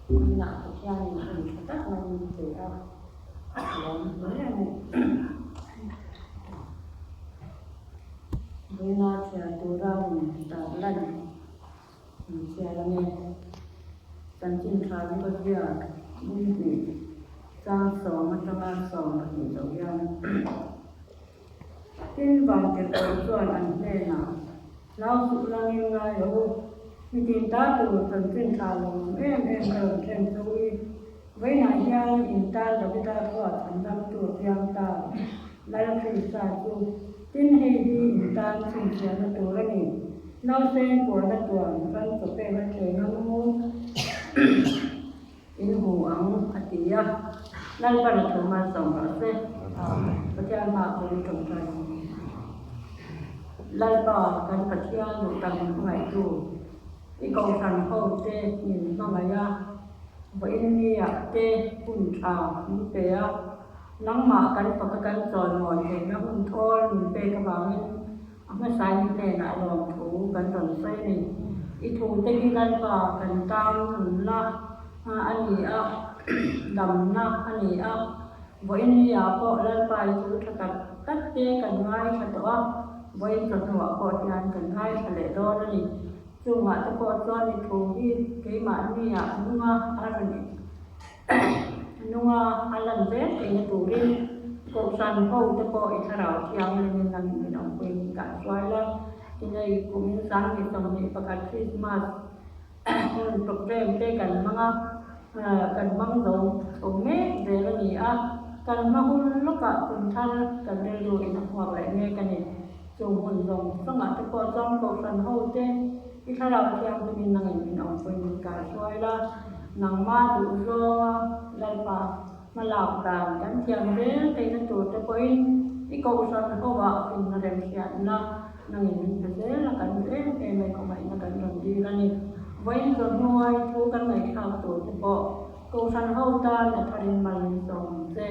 Tunah Pathianin hun tha tak mai min pe a, a lawm hle a ni. Vawiina chhiar tura rawn tar lan min chhiar a nge. Chanchin tha luka ziak Bungtih chang sawm atanga 12 lo hian Tin vantirhkoh chuan an hnenah Hlau suh langin ngai lo u, mitin ta tur chanchin tha lo awm em em ka rawn thlen chu i vawiinah hian in tan Davida khuaa chhandam tur piang ta Lal Krista chu tin hei hi in tan chhinchhiahna tur a ni. Nauseng puanna tuan ran chaw pek a thleng ang u in hmu ang a ti a, Lalpan a thu malsawm rawh se. Pathian hmaah pawhin tawngtai ang. Lalpa kan Pathian duh tak min hmangaihtu, i kohhran ho te min hmangaih a, vawiin niah te hun tha min pe a, nangmah kan faka kan chawimawi theihna hun thawl min pek avangin A hmasain hnenah lawmthu kan rawn sawi a ni. I thute hi Lalpa kan tan nunna a ni a, damna a ni a. Vawiin niah pawh Lalpa i thu tha tak tak te kan ngaithla tawh a, vawiin chawhnuah pawh hian kan ngaithla leh dawn a ni. Chungah te pawh chuan i thu hi keimahnia nunga a rawn Nunga a lan zel theihna turin Kohhran ho te pawh i thlarau thianghlimin nang in min awmpui min kah hruai la. Tinei kumin 2021 Krismas hun programme te kan hmang a, kan hmang zo chho mek zel a ni a, kan hma hun lawkah kum thar kan rilru in a hmuak leh mek a ni. Chung hun zawng zawngah te pawh chuan Kohhran ho te I thlarau thianghlimin nangin min awmpui min kah hruai la, nangmah duh zawnga Lalpa hmalak dan kan thiam zel theihna tur te pawhin i kohhran hovah finna remhriatna nangin min pe zel a, kan duh em em e khawngaihna kan rawn dil a ni. Vawiin chawhnuai thu kan ngaihthlak tur te pawh kohhran ho tan a tharin mal min sawm ang che.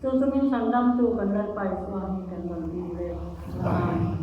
Chu chu min chhandamtu kan Lalpa Isua hi kan rawn dil e. Amen.